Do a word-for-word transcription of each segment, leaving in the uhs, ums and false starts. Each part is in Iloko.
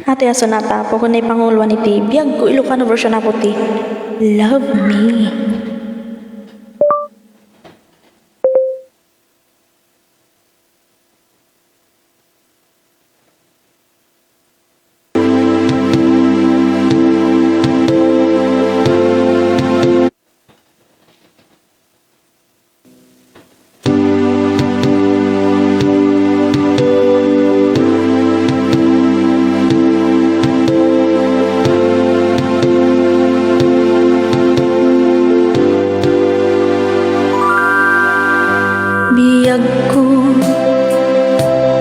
Atoy a sonata, apo, ken naipanguloan iti Biagko Ilocano version, apo, ti Love Me. Biagko,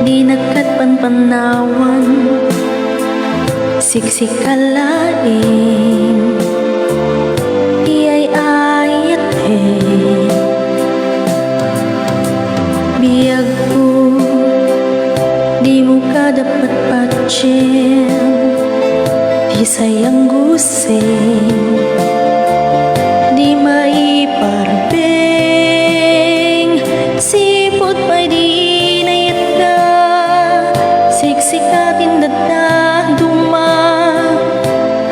dinak ket panpanawan, siksika laeng ti ay-ayatek. Biagko, dimo kada patpatien ti sayang gusing, di maiparbeng, sipud pay di nayatka, siksika ti dadduma,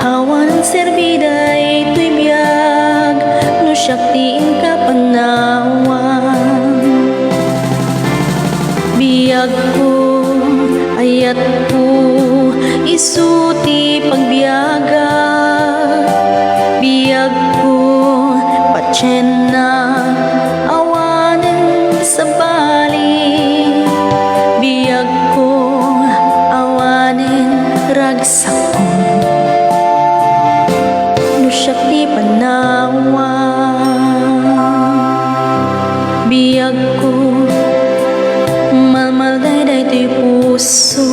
awanen serbi daytoy biag, no siak ti inka panawan. Biagko, ayatko, isu ti pagbiagak. Biagko, patienna, awanen sabali. Biagko, awanen ragsakko, no siak ti panawan. Biagko, malmalday daytoy puso,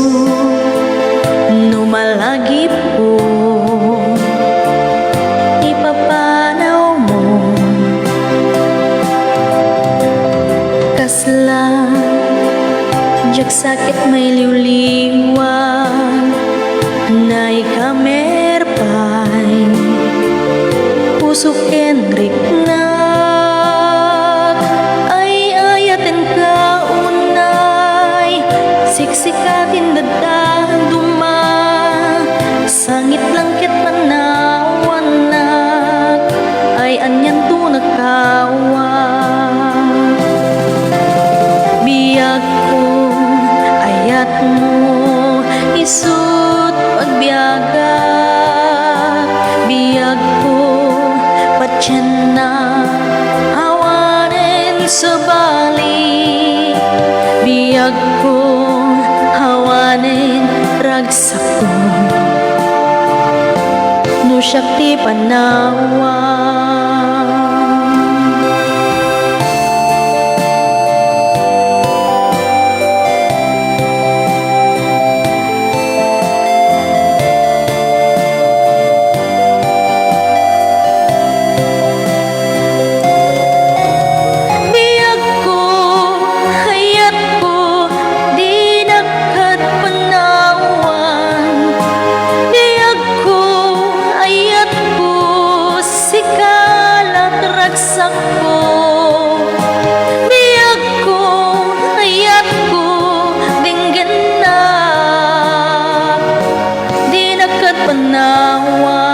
no malagipko, ipapanawmo. Kasla, diak sakit mailiwliwan, naikamer pay puso ken riknak. Ay-ayatenka unay, siksika ti dadduma, sangit lang ket panawannak. Ay anianto nakawa. Biagko, ayatmo, isut' pagbiagak. Biagko, patienna, awanen sabali. Biagko, awanen ragsakko, no siak ti panawan. Biagko, ayatko, dinak ket panawan. Biagko, ayatko, sika la ti ragsakko. Biagko, ayatko, denggennak, dinak ket panawan.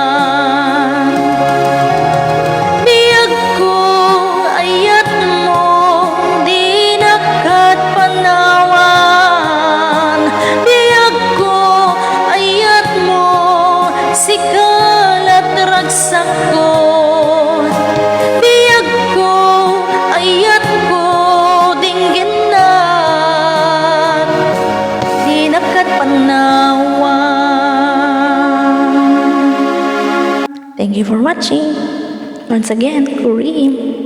Biagko, ayatmo, dinak ket panawan. Biagko, ayatmo, sika la ti ragsakko. Biagko, ayatko, denggennak, dinak ket panawan. Thank you for watching. Once again, Kurim.